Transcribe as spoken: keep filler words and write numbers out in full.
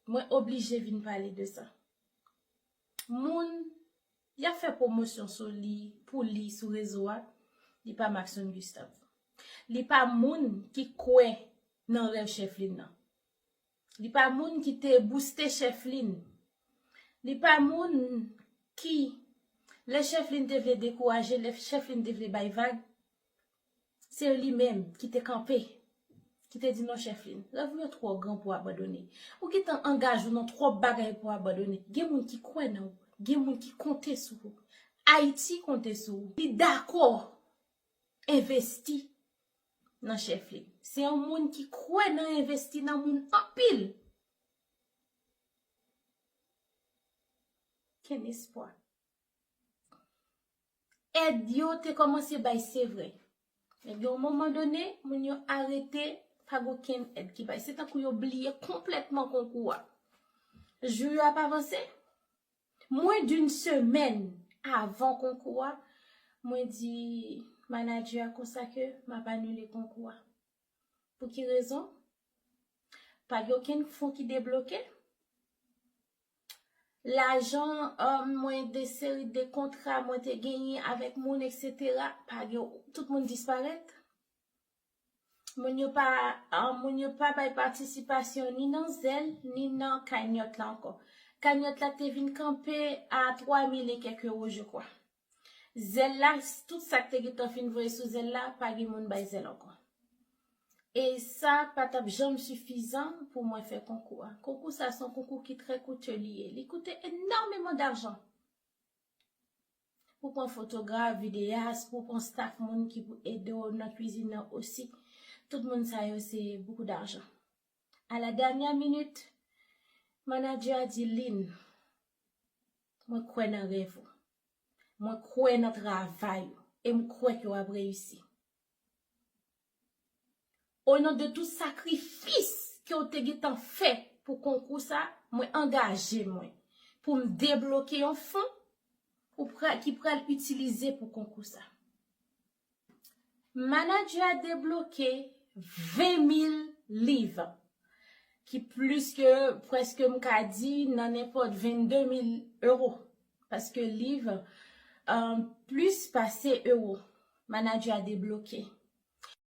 Mwen oblije vin pale de sa. Moun, y ap fè pwomosyon sou li, pou li sou rezo a, li pa Maxon Gustave. Li pa moun ki kwè nan rèv Chèflin nan. Li pa moun ki te bouste Chèflin. Li pa moun ki, lè Chèflin te vle dekouraje, lè Chèflin te vle bay vag, se li menm ki te kanpe, ki te di non Chèflin, rèv ou yo twò gran pou abandone. Ou gentan angaje w nan twòp bagay pou abandone. Gen moun ki kwè nan ou, gen moun ki konte sou ou. Ayiti konte sou ou. Li dakò envesti nan Chèflin. Se yon moun ki kwè nan envesti nan moun anpil. Ken espwa. Èd yo te kòmanse bay, se vre. Men gen yon moman done, moun yo arete, pa gen okenn èd ki bay. Se tankou yo bliye konplètman konkou a. Jou yo ap avanse. Mwen, d'une semaine avan konkou a, mwen di manadjè a konsa ke m ap anile konkou a. Pou ki rezon? Pa gen okenn fon ki debloke. Lajan, um, mwen, de seri de kontra mwen te genyen avèk moun, et cetera, pa gen, tout moun disparèt. Moun yo pa, um, moun yo pa bay patisipasyon ni nan Zèl, ni nan Kanyòt la ankò. Kanyòt la te vin kanpe a twa mil e kèk ewo, je crois. Zèl la, tout sa k te gentan fin voye sou Zèl la, pa gen moun bay Zèl ankò. E sa pa t ap janm sifizan pou mwen fè konkou a. Konkou sa, se yon konkou ki trè koute li ye. Li koute enòmeman dajan. Pou pran fotograf, videyas, pou pran staff moun ki pou ede w nan kwizin nan osi. Tout moun sa yo, se beaucoup d'argent. A la dènyè minit, manadjè a di, Lynn, mwen kwè nan rèv ou. Mwen kwè nan travay ou. E m kwè ke w ap reyisi. O non de tout sakrifis ke w te gentan fè pou konkou sa, mwen angaje mwen pou m debloke yon fon pou pra-, ki pral itilize pou konkou sa. Manadjè a debloke ven mil liv, ki plis ke, prèske, m ka di, nan nenpòt vennde mil ewo. Paske liv, um, plis pase ewo, manadjè a debloke.